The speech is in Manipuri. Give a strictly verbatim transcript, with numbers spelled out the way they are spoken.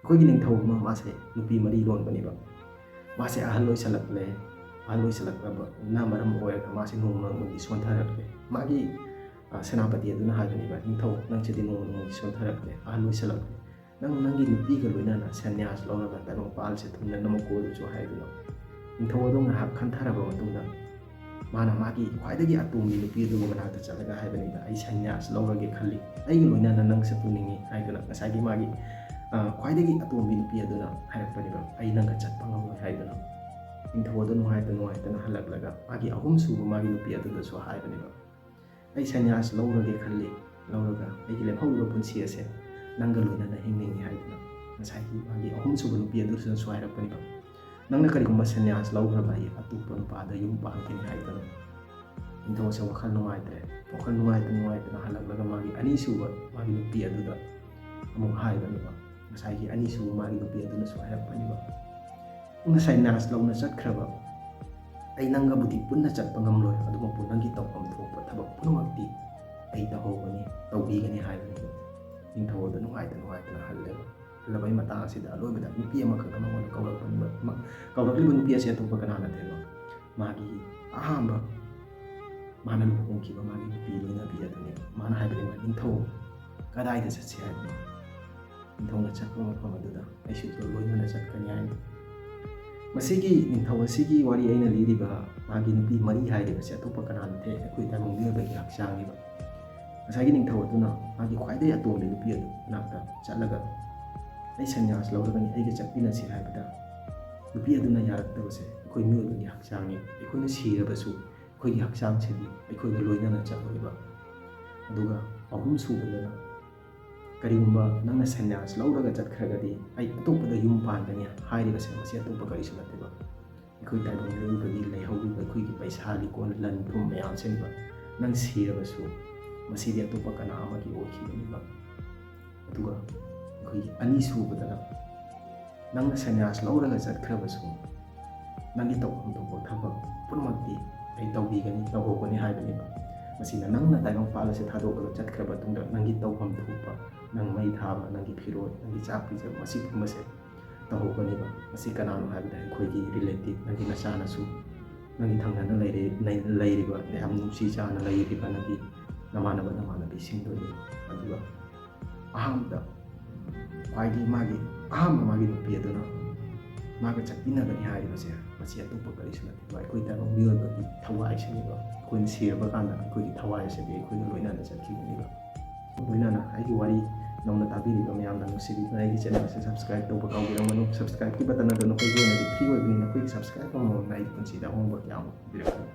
ꯑꯩꯈꯣꯏꯒꯤ ꯅꯤꯡꯊꯧ ꯑꯃ, ꯃꯥꯁꯦ ꯅꯨꯄꯤ ꯃꯔꯤ ꯂꯣꯟꯕꯅꯦꯕ꯫ ꯃꯥꯁꯦ ꯑꯍꯜ ꯑꯣꯏꯁꯜꯂꯛꯂꯦ꯫ ꯑꯍꯜ ꯑꯣꯏꯁꯜꯂꯛꯂꯕꯅ ꯃꯔꯝ ꯑꯣꯏꯔꯒ ꯃꯥꯁꯦ ꯅꯣꯡꯃ ꯅꯣꯡꯃꯒꯤ ꯁꯣꯟꯊꯔꯛꯂꯦ꯫ ꯃꯥꯒꯤ, ꯑ, ꯁꯦꯅꯥꯄꯇꯤ ꯑꯗꯨꯅ ꯍꯥꯏꯕꯅꯦꯕ, "ꯅꯤꯡꯊꯧ, ꯅꯪꯁꯤꯗꯤ ꯅꯣꯡꯃ ꯅꯣꯡꯃꯒꯤ ꯁꯣꯟꯊꯔꯛꯂꯦ, ꯑꯍꯜ ꯑꯣꯏꯁꯜꯂꯛꯂꯦ꯫ ꯅꯪ ꯅꯪꯒꯤ ꯅꯨꯄꯤꯒ ꯂꯣꯏꯅꯅ ꯁꯟꯅ꯭ꯌꯥꯁ ꯂꯧꯔꯒ ꯇꯥꯏꯕꯪ ꯄꯥꯜꯁꯦ ꯊꯨꯡꯅꯅꯕ ꯀꯣꯏꯔꯨꯆꯣ" ꯍꯥꯏꯗꯨꯅ꯫ ꯅꯤꯡꯊꯧ ꯑꯗꯣ ꯉꯥꯏꯍꯥꯛ ꯈꯟꯊꯔꯕ ꯃꯇꯨꯡꯗ ꯃꯥꯅ ꯃꯥꯒꯤ ꯈ꯭ꯋꯥꯏꯗꯒꯤ ꯑꯇꯣꯝꯕꯤ ꯅꯨꯄꯤ ꯑꯗꯨꯒꯤ ꯃꯅꯥꯛꯇ ꯆꯠꯂꯒ ꯍꯥꯏꯕꯅꯤꯗ, "ꯑꯩ ꯁꯟꯅ꯭ꯌꯥꯁ ꯂꯧꯔꯒꯦ ꯈꯜꯂꯤ, ꯑꯩꯒ ꯂꯣꯏꯅꯅ ꯅꯪ ꯆꯠꯄ ꯅꯤꯡꯉꯤ" ꯍꯥꯏꯗꯨꯅ ꯉꯁꯥꯏꯒꯤ ꯃꯥꯒꯤ, ꯑ, ꯈ꯭ꯋꯥꯏꯗꯒꯤ ꯑꯇꯣꯝꯕꯤ ꯅꯨꯄꯤ ꯑꯗꯨꯅ ꯍꯥꯏꯔꯛꯄꯅꯦꯕ, "ꯑꯩ ꯅꯪꯒ ꯆꯠꯄ ꯉꯝꯂꯣꯏ" ꯍꯥꯏꯗꯨꯅ꯫ ꯅꯤꯡꯊꯧ ꯑꯗꯣ ꯅꯨꯡꯉꯥꯏꯇ ꯅꯨꯡꯉꯥꯏꯇꯅ ꯍꯜꯂꯛꯂꯒ ꯃꯥꯒꯤ ꯑꯍꯨꯝꯁꯨꯕ ꯃꯥꯒꯤ ꯅꯨꯄꯤ ꯑꯗꯨꯗꯁꯨ ꯍꯥꯏꯕꯅꯦꯕ, "ꯑꯩ ꯁꯟꯅ꯭ꯌꯥꯁ ꯂꯧꯔꯒꯦ ꯈꯜꯂꯤ, ꯂꯧꯔꯒ ꯑꯩꯒꯤ ꯂꯦꯝꯍꯧꯔꯤꯕ ꯄꯨꯟꯁꯤ ꯑꯁꯦ ꯅꯪꯒ ꯂꯣꯏꯅꯅ ꯍꯤꯡꯅꯤꯡꯏ" ꯍꯥꯏꯗꯨꯅ ꯉꯁꯥꯏꯒꯤ ꯃꯥꯒꯤ ꯑꯍꯨꯝꯁꯨꯕ ꯅꯨꯄꯤ ꯑꯗꯨꯁꯤꯅꯁꯨ ꯍꯥꯏꯔꯛꯄꯅꯦꯕ, "ꯅꯪꯅ ꯀꯔꯤꯒꯨꯝꯕ ꯁꯟꯅ꯭ꯌꯥꯁ ꯂꯧꯈ꯭ꯔꯕ ꯑꯩ ꯑꯇꯣꯞꯄ ꯅꯨꯄꯥꯗ ꯌꯨꯝ ꯄꯥꯟꯒꯅꯤ" ꯍꯥꯏꯗꯨꯅ꯫ ꯅꯤꯡꯊꯧꯁꯦ ꯋꯥꯈꯜ ꯅꯨꯡꯉꯥꯏꯇ꯭ꯔꯦ꯫ ꯋꯥꯈꯜ ꯅꯨꯡꯉꯥꯏꯇ ꯅꯨꯡꯉꯥꯏꯇꯅ ꯍꯜꯂꯛꯂꯒ ꯃꯥꯒꯤ ꯑꯅꯤꯁꯨꯕ ꯃꯥꯒꯤ ꯅꯨꯄꯤ ꯑꯗꯨꯗ ꯑꯃꯨꯛ ꯍꯥꯏꯕꯅꯦꯕ, ꯉꯁꯥꯏꯒꯤ ꯑꯅꯤꯁꯨꯕ ꯃꯥꯒꯤ ꯅꯨꯄꯤ ꯑꯗꯨꯅꯁꯨ ꯍꯥꯏꯔꯛꯄꯅꯦꯕ, "ꯅꯪꯅ ꯁꯟꯅ꯭ꯌꯥꯁ ꯂꯧꯅ ꯆꯠꯈ꯭ꯔꯕ ꯑꯩ ꯅꯪꯒꯕꯨꯗꯤ ꯄꯨꯟꯅ ꯆꯠꯄ ꯉꯝꯂꯣꯏ, ꯑꯗꯨꯃꯛꯄꯨ ꯅꯪꯒꯤ ꯇꯧꯐꯝ ꯊꯣꯛꯄ ꯊꯕꯛ ꯄꯨꯝꯅꯃꯛꯇꯤ ꯑꯩ ꯇꯧꯍꯧꯒꯅꯤ, ꯇꯧꯕꯤꯒꯅꯤ" ꯍꯥꯏꯕꯅꯦꯕ꯫ ꯅꯤꯡꯊꯧ ꯑꯗꯣ ꯅꯨꯡꯉꯥꯏꯇ ꯅꯨꯡꯉꯥꯏꯇꯅ ꯍꯜꯂꯦꯕ꯫ ꯍꯜꯂꯕꯩ ꯃꯇꯥꯡ ꯑꯁꯤꯗ ꯑꯂꯣꯏꯕꯗ ꯅꯨꯄꯤ ꯑꯃꯈꯛꯅ ꯃꯉꯣꯟꯗ ꯀꯧꯔꯛꯄꯅꯦꯕ꯫ ꯃ-, ꯀꯧꯔꯛꯂꯤꯕ ꯅꯨꯄꯤ ꯑꯁꯤ ꯑꯇꯣꯞꯄ ꯀꯅꯥ ꯅꯠꯇꯦꯕ, ꯃꯥꯒꯤ ꯑꯍꯥꯟꯕ ꯃꯥꯅ ꯂꯨꯍꯣꯡꯈꯤꯕ ꯃꯥꯒꯤ ꯅꯨꯄꯤ ꯂꯣꯏꯅꯕꯤ ꯑꯗꯨꯅꯦꯕ꯫ ꯃꯥꯅ ꯍꯥꯏꯕꯅꯦꯕ, "ꯅꯤꯡꯊꯧ, ꯀꯗꯥꯏꯗ ꯆꯠꯁꯤ ꯍꯥꯏꯕꯅꯣ?" ꯅꯤꯡꯊꯧꯅ ꯆꯠꯄ ꯃꯐꯝ ꯑꯗꯨꯗ ꯑꯩꯁꯨ ꯂꯣꯏꯅꯅ ꯆꯠꯀꯅꯤ ꯍꯥꯏꯅ꯫ ꯃꯁꯤꯒꯤ ꯅꯤꯡꯊꯧ ꯑꯁꯤꯒꯤ ꯋꯥꯔꯤ ꯑꯩꯅ ꯂꯤꯔꯤꯕ ꯃꯥꯒꯤ ꯅꯨꯄꯤ ꯃꯔꯤ ꯍꯥꯏꯔꯤꯕꯁꯦ ꯑꯇꯣꯞꯄ ꯀꯅꯥ ꯅꯠꯇꯦ, ꯑꯩꯈꯣꯏ ꯇꯥꯏꯕꯪ ꯃꯤꯑꯣꯏꯕꯒꯤ ꯍꯛꯆꯥꯡꯅꯦꯕ꯫ ꯉꯁꯥꯏꯒꯤ ꯅꯤꯡꯊꯧ ꯑꯗꯨꯅ ꯃꯥꯒꯤ ꯈ꯭ꯋꯥꯏꯗꯒꯤ ꯑꯇꯣꯝꯕꯤ ꯅꯨꯄꯤ ꯑꯗꯨ ꯃꯅꯥꯛꯇ ꯆꯠꯂꯒ, "ꯑꯩ ꯁꯟꯅ꯭ꯌꯥꯁ ꯂꯧꯔꯒꯅꯤ, ꯑꯩꯒ ꯆꯠꯃꯤꯟꯅꯁꯤ" ꯍꯥꯏꯕꯗ, ꯅꯨꯄꯤ ꯑꯗꯨꯅ ꯌꯥꯔꯛꯇꯕꯁꯦ ꯑꯩꯈꯣꯏ ꯃꯤꯑꯣꯏꯕꯒꯤ ꯍꯛꯆꯥꯡꯅꯤ, ꯑꯩꯈꯣꯏꯅ ꯁꯤꯔꯕꯁꯨ ꯑꯩꯈꯣꯏꯒꯤ ꯍꯛꯆꯥꯡꯁꯤꯗꯤ ꯑꯩꯈꯣꯏꯒ ꯂꯣꯏꯅꯅ ꯆꯠꯂꯣꯏꯕ꯫ ꯑꯗꯨꯒ ꯑꯍꯨꯝ ꯁꯨꯕꯗꯅ, "ꯀꯔꯤꯒꯨꯝꯕ ꯅꯪꯅ ꯁꯟꯅ꯭ꯌꯥꯁ ꯂꯧꯔꯒ ꯆꯠꯈ꯭ꯔꯒꯗꯤ ꯑꯩ ꯑꯇꯣꯞꯄꯗ ꯌꯨꯝ ꯄꯥꯟꯒꯅꯤ" ꯍꯥꯏꯔꯤꯕꯁꯦ, ꯃꯁꯤ ꯑꯇꯣꯞꯄ ꯀꯔꯤꯁꯨ ꯅꯠꯇꯦꯕ, ꯑꯩꯈꯣꯏ ꯇꯥꯏꯕꯪ ꯃꯤꯑꯣꯏꯕꯒꯤ ꯂꯩꯍꯧꯔꯤꯕ ꯑꯩꯈꯣꯏꯒꯤ ꯄꯩꯁꯥ, ꯂꯤꯀꯣꯟ, ꯂꯟ ꯊꯨꯝ ꯃꯌꯥꯝꯁꯤꯅꯦꯕ꯫ ꯅꯪ ꯁꯤꯔꯕꯁꯨ ꯃꯁꯤꯗꯤ ꯑꯇꯣꯞꯄ ꯀꯅꯥ ꯑꯃꯒꯤ ꯑꯣꯏꯈꯤꯕꯅꯦꯕ꯫ ꯑꯗꯨꯒ ꯑꯩꯈꯣꯏꯒꯤ ꯑꯅꯤꯁꯨꯕꯗꯅ, "ꯅꯪꯅ ꯁꯟꯅ꯭ꯌꯥꯁ ꯂꯧꯔꯒ ꯆꯠꯈ꯭ꯔꯕꯁꯨ ꯅꯪꯒꯤ ꯇꯧꯐꯝ ꯊꯣꯛꯄ ꯊꯕꯛ ꯄꯨꯝꯅꯃꯛꯇꯤ ꯑꯩ ꯇꯧꯕꯤꯒꯅꯤ, ꯇꯧꯍꯧꯒꯅꯤ" ꯍꯥꯏꯕꯅꯦꯕ꯫ ꯃꯁꯤꯅ ꯅꯪꯅ ꯇꯥꯏꯕꯪꯄꯥꯜ ꯑꯁꯤ ꯊꯥꯗꯣꯛꯂꯒ ꯆꯠꯈ꯭ꯔ ꯃꯇꯨꯡꯗ ꯅꯪꯒꯤ ꯇꯧꯐꯝ ꯊꯣꯛꯄ ꯅꯪ ꯃꯩ ꯊꯥꯕ, ꯅꯪꯒꯤ ꯐꯤꯔꯣꯜ, ꯅꯪꯒꯤ ꯆꯥꯛ ꯄꯤꯖꯕ, ꯃꯁꯤ ꯄꯨꯝꯕꯁꯦ ꯇꯧꯍꯧꯒꯅꯦꯕ꯫ ꯃꯁꯤ ꯀꯅꯥꯅꯣ ꯍꯥꯏꯕꯗ ꯑꯩꯈꯣꯏꯒꯤ relative, ꯅꯪꯒꯤ ꯅꯆꯥꯅꯁꯨ, ꯅꯪꯒꯤ ꯊꯪꯅꯅ ꯂꯩꯔꯤ-, ꯂꯩ-, ꯂꯩꯔꯤꯕ, ꯌꯥꯝ ꯅꯨꯡꯁꯤ ꯆꯥꯅ ꯂꯩꯔꯤꯕ ꯅꯪꯒꯤ ꯅꯃꯥꯟꯅꯕ ꯅꯃꯥꯟꯅꯕꯤꯁꯤꯡꯗꯨꯅꯤ꯫ ꯑꯗꯨꯒ ꯑꯍꯥꯟꯕꯗ ꯈ꯭ꯋꯥꯏꯗꯒꯤ ꯃꯥꯒꯤ ꯑꯍꯥꯟꯕ ꯃꯥꯒꯤ ꯅꯨꯄꯤ ꯑꯗꯨꯅ ꯃꯥꯒ ꯆꯠꯃꯤꯟꯅꯒꯅꯤ ꯍꯥꯏꯔꯤꯕꯁꯦ, ꯃꯁꯤ ꯑꯇꯣꯞꯄ ꯀꯔꯤꯁꯨ ꯅꯠꯇꯦꯕ, ꯑꯩꯈꯣꯏ ꯇꯥꯏꯕꯪ ꯃꯤꯑꯣꯏꯕꯒꯤ ꯊꯋꯥꯏꯁꯤꯅꯦꯕ꯫ ꯑꯩꯈꯣꯏꯅ ꯁꯤꯔꯕ ꯀꯥꯟꯗ ꯑꯩꯈꯣꯏꯒꯤ ꯊꯋꯥꯏ ꯑꯁꯤꯗꯤ ꯑꯩꯈꯣꯏꯒ ꯂꯣꯏꯅꯅ ꯆꯠꯈꯤꯒꯅꯦꯕ꯫ ꯂꯣꯏꯅꯅ ꯑꯩꯒꯤ ꯋꯥꯔꯤ ꯅꯧꯅ ꯇꯥꯕꯤꯔꯤꯕ ꯃꯌꯥꯝꯅ ꯅꯨꯡꯁꯤꯕꯤꯗꯨꯅ ꯑꯩꯒꯤ channel ꯑꯁꯤ subscribe ꯇꯧꯕ ꯀꯥꯎꯕꯤꯔꯝꯒꯅꯨ꯫ Subscribe ꯀꯤ button ꯑꯗꯨ ꯅꯈꯣꯏꯒꯤ ꯑꯣꯏꯅꯗꯤ free ꯑꯣꯏꯕꯅꯤꯅ, ꯑꯩꯈꯣꯏꯒꯤ subscribe ꯑꯃꯃꯝꯅ ꯑꯩꯒꯤ ꯄꯨꯟꯁꯤꯗ ꯑꯍꯣꯡꯕ ꯀꯌꯥ ꯑꯃ ꯄꯤꯕꯤꯔꯛꯀꯅꯤ꯫